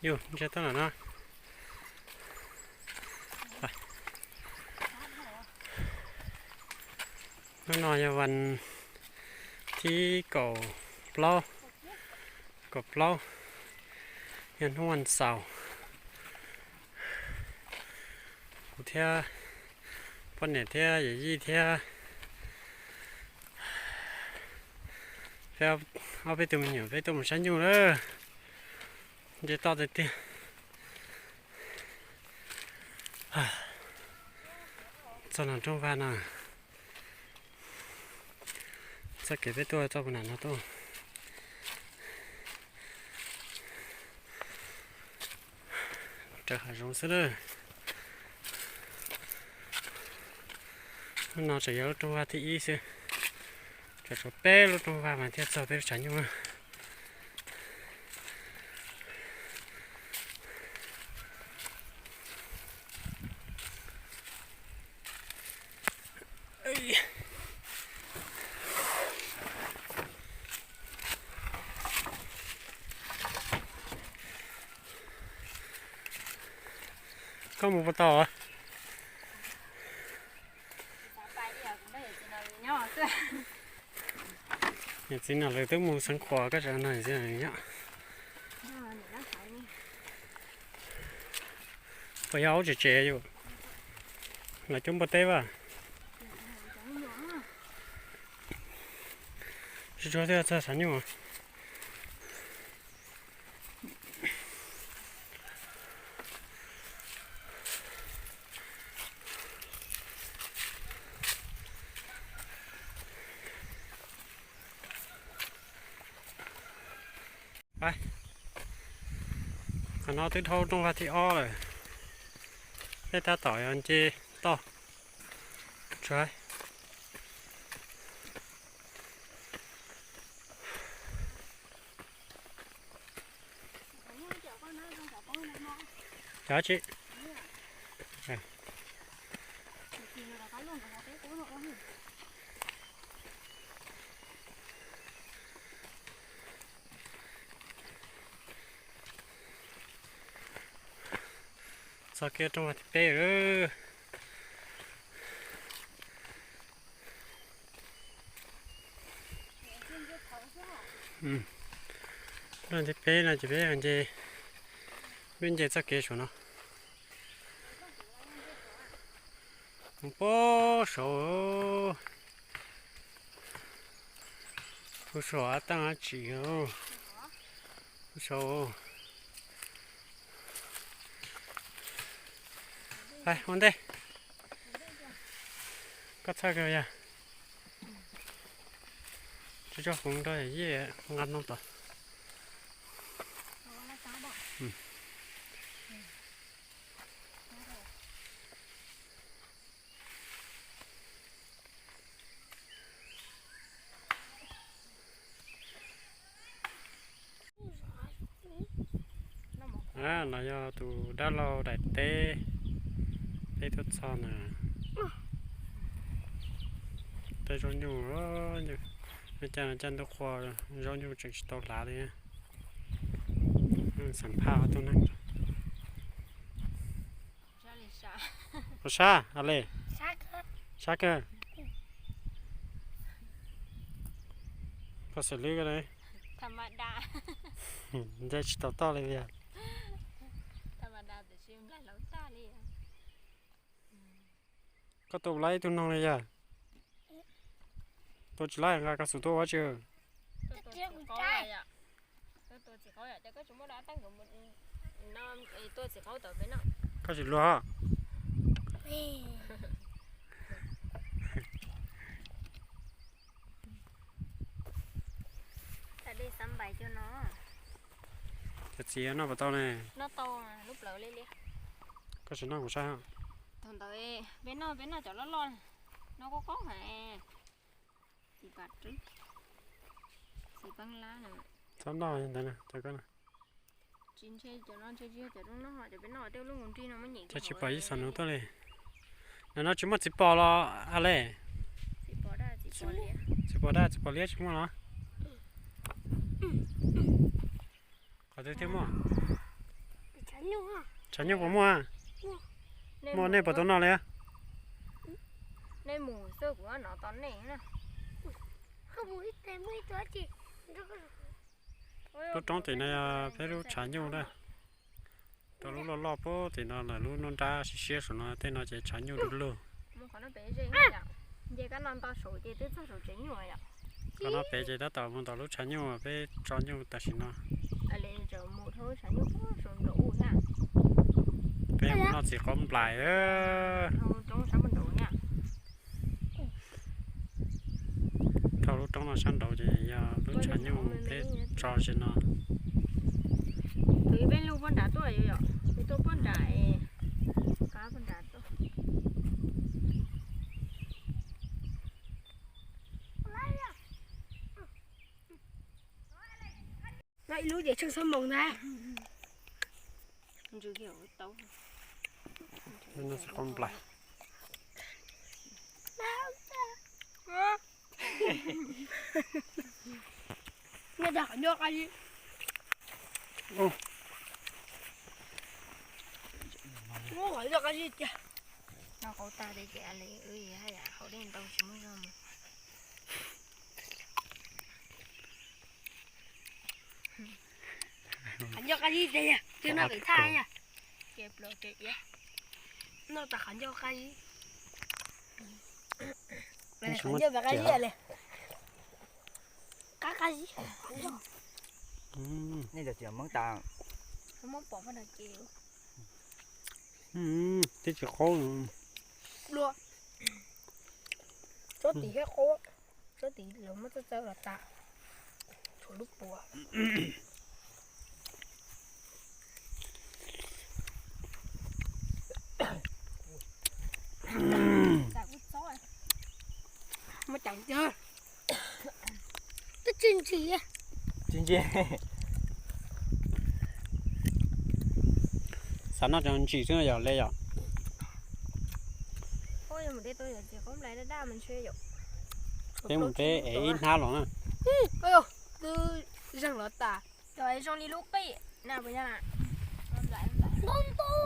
Yus ntsia tau lawm no. Hnub no yog vas thib kaum plaub, kaum plaub, yog hnub vas xaus. Kuv thiab poj niam thiab yawm yij thiab peb ob peb tug me nyuam peb tuaj mus saib nyuj lawm. Nce toj tiag tiag. Txog no rooj vag no. Txoj kev peb tuaj txoj puag nram no tuaj. Raws hav zoov xwb lawm. Lub no tseem yog lub rooj vag thib ib xwb. Tseem tshuav peb lub rooj vag mas thiaj txog peb lub tshav nyuj. Koj mus puas tau? Niam txiv no lawv twb mus xeev khuas, koj tseem nrog niam txiv no nyob. Puas yog aub tsev tsev yus, lawv coob npua teb vaj. Tsis tsuag twb txog tshav nyuj. Qhov no twb dhau rooj vag thib ob lawm. Peb tab tom yuav nce toj. Cov tsis Txog kiag rooj vag thib peb lawm. Rooj thib peb no ces peb nce, peb nce txoj kev saum no. Puag saud, puag saud ab taaj ab tsim, puag saud. Ua ntej, koj txhawj kawg yog? Tsis tso kuv nrog yawm yij nqa ntoo tod. No yog tus dab laug daim teb, peb tuaj txog na. Tej zaub nyuj, caij no caij ntuj qhua, zaub nyuj tseem tsis tau hlav li. Xam phaj ob tug neeg. Ua sab le, sab kawg. Koj xav lwb ko ne, nce tsis tau toj li tiag. Koj tua laib ib tug noog li yog? Tua tsis laib nqa koj xub tuaj ua tsi? Koj tsis luag. Cov txiv noj puas tau ne? Koj tsis noj kuv saib. Thaum ntawd peb noj, peb noj cov loj loj, noj qub qub heev. Txiv pas rwb, txiv peeb lab na. Txhob noj ntawd na, cov ko na. Tsis ntshe cov no ntshe tsis yog cov zoo noj, cov peb noj tej lub nkus nrig no muab nyem. Cas tsis pom ib xav nuv tuaj li. Ntawm no tsis muaj txiv pos los a le? Txiv pos daj txiv pos liab tsis muaj los? Qhov twg thiaj muaj? Tshav nyuj puas muaj? Muaj, nej puas tau noj li? Nej mus xwb, kuv no tos nej. Lub roob tim no yog peb lub tshav nyuj na. Tau lub loj loj puag tim no lawm, lub nruab nrab siab siab saum no, tej no ces tshav nyuj du lug. Qhov no pem ces tab tom mus tom lub tshav nyuj peb tso nyuj tam sim no. Peb mus noj txiv qaub nplais. Dhau lub roob no sab nraud ces yog lub tshav nyuj peb tso sim no. Peb lug puag nrad tuaj, tuaj puag nrad, qab puag nrad tuaj. Ib lub ces tsheej xab moos ntag. Nyob qhov ncauj qab zib. Nyob qhov ncauj qab zib tiag. No qauv tag li ces li wb haj yam haus dej ntau tsis muaj zog mus. Qhov ncauj qab zib tiag, twb noj pem thaj yog. Noj tas qhov ncauj qab zib. Qhov ncauj pem qab zib li. Qab qab zib. Nej cov txiv Hmoob tas. Hmoob pom poj no ces. Twb tsis qaub. Dua. Tsob tid thiab qaub, tsob tid lawv muab txawb txawb los tas, tshuav lub puas. Muab ceev tiag. Twb tsis ntsim. Tsis ntsim. Xav noj cov ntsim xwb yom, le yom. Peb mus peb ev ib hnab los na. Twb zeeg los tas. Cov zoo li lub qij na puas yog? Ntau ntau,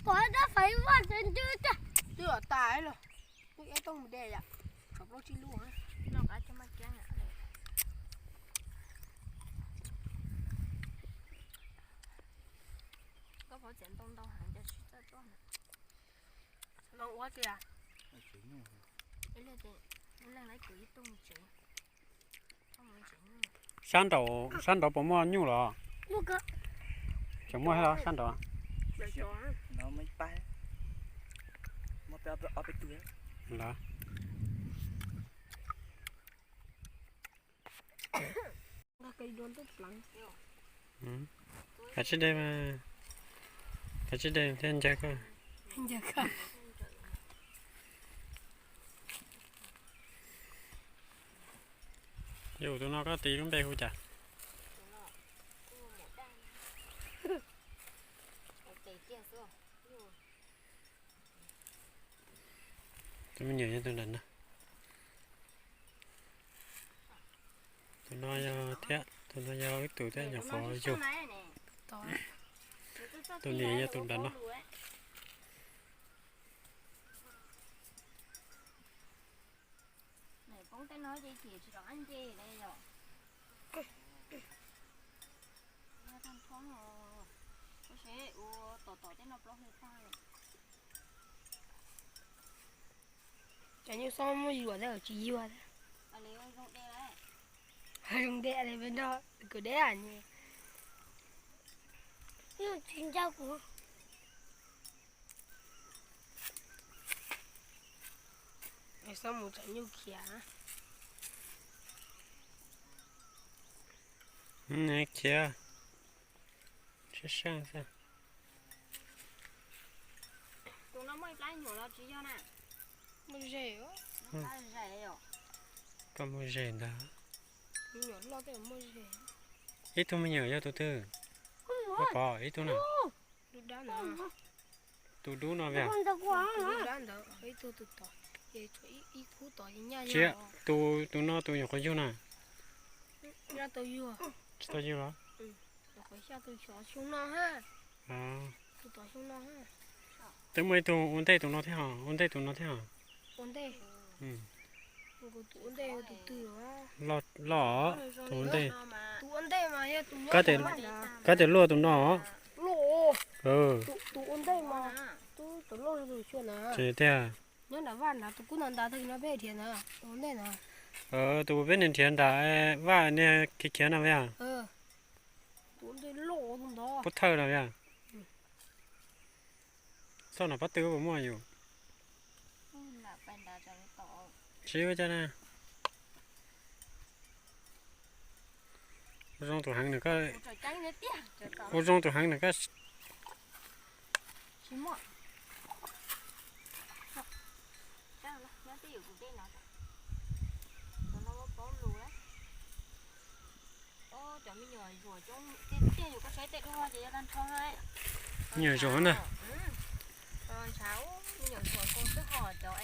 pom dab faiv vaj tsev ntws tiag. Twb los tas los. Kuj ib tug mus de yom, tshuav plaub tsib lub. Koj pov txiav ntau ntau heev ces tsis txawj tuaj. Loo ua tias ib leeg ces ib leeg lawv kwv ib tug mus tsev. Sab nraud, sab nraud puas muaj nyuj los? Tseem muaj thiab los sab nraud? Lawv. Kav tsij de, kav tsij de thiaj ncaig koj. Yus tus no koj tis lub npe hu cas? Tus me nyuam yog tus nram no. Tus no yog thiab, tus no yog wb tus thiab nyuam qhuav yug. Tus niam yog tus nram no. Cov nyuj xob muab yuam tau tsis yuag. Zoo de li peb nrog kwv deb nyuj. Tsis ncaj kuv. Xob mus tseem nyuj khiav. Khiav. Sab sab xwb. Tus no muaj ib plab nyuam los tsis yog na? Muaj ze. Koj muaj ze ntag. Ib tug me nyuam yog tus twg? Koj pom ib tug na. Tus dub no, tus dub no, tus dub dab ntawd, ib tug tus tod, ces tshuav ib khub tod nyaj. Tus, tus no tus nyuam qhuav yug na. Tsis tau yug los? Nyuam qhuav xya tus xyov xyoo no hab. Twb muaj ib tug ua ntej tus no thiab, ua ntej tus no thiab. Ua ntej. Loj, loj, tus ua ntej. Kab tias luaj tus no. Tus ua ntej mas twb loj tus xyuas na. Ces tiag. Nyob nram vaj nrad tus kub nrad nrad tag kis no peb nrhiav na, tus ua ntej na. Tus peb niag nrhiav nrad vaj niag khiav khiav no yog. Tus ua ntej loj tus ntawd. Pub thawj no yog. Txoj no pob tw puas muaj yus? Siv ua cas na. Ua zoo tus heev nws koj, ua zoo tus heev nws koj. Cov me nyuam zuam coob tiag tiag, yus koj saib tej dub ces yog tag nrho. Me nyuam zuam na. Ntshav, me nyuam zuam nkaus xwb ho cov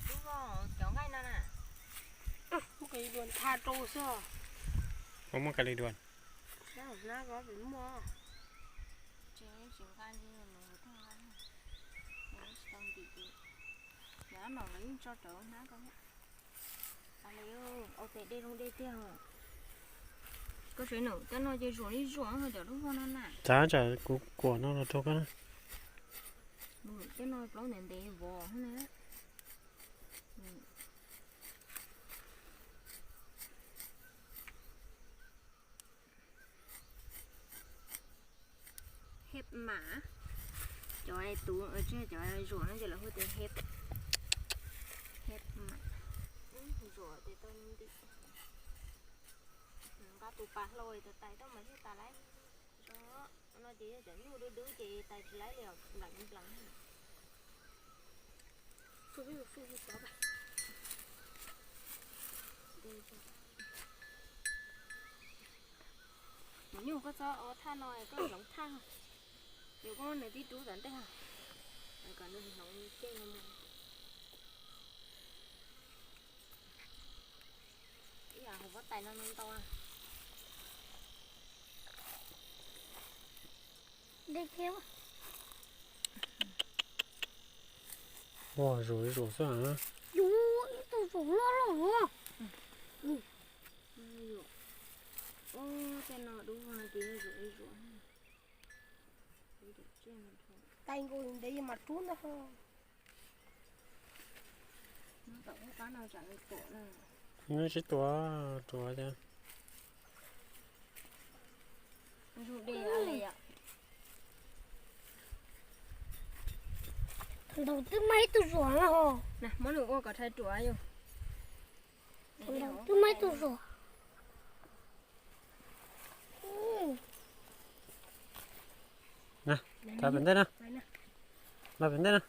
dub vog cov nqaij no na. Muab qis dua ntha rau xwb. Ua muab ka li dua. Hnab ko pem muaj. Tsis nqa, tsis nqa, tsis tau ntim. Yog no lawv yeej tso rawv hnab ko. Au tes dej zoo dej tiag. Koj saib na, cov no ces zuam li zuam ho cov dub vog no na. Txav tsam kuv kuam no los rau koj na. Cov no plaub ntev ntev vov na. Hep mas, cov tus, cov zuam no ces lawv hu tias hep. Hep mas, zuam ces tau ntim. Nqa tus pas hlau tais tais tau mas thiaj tas lawm. No ces yog cov nyuj dub dub ces tais tsis laib li os, npleev npleev. Nyuj koj txhob ua thaj no, koj hloov thaj. Yus koj nws tib rub tom ntej, kom nws hloov cej no mus. Ib yam hauv pob tais no ntau. Ua zuam zuam xwb. Yus ib tug zuam loj loj. Tej no dub no ces zuam zuam. Tais nkaus ntev mas rub ntag. Nws tsis tuav, tuav tiag. Ntawd twb muaj ib tug zuam no. Muab nws ua kom rhais ruam yus. Ntawd twb muaj ib tug zuam. Los pem ntej na. Los pem ntej na.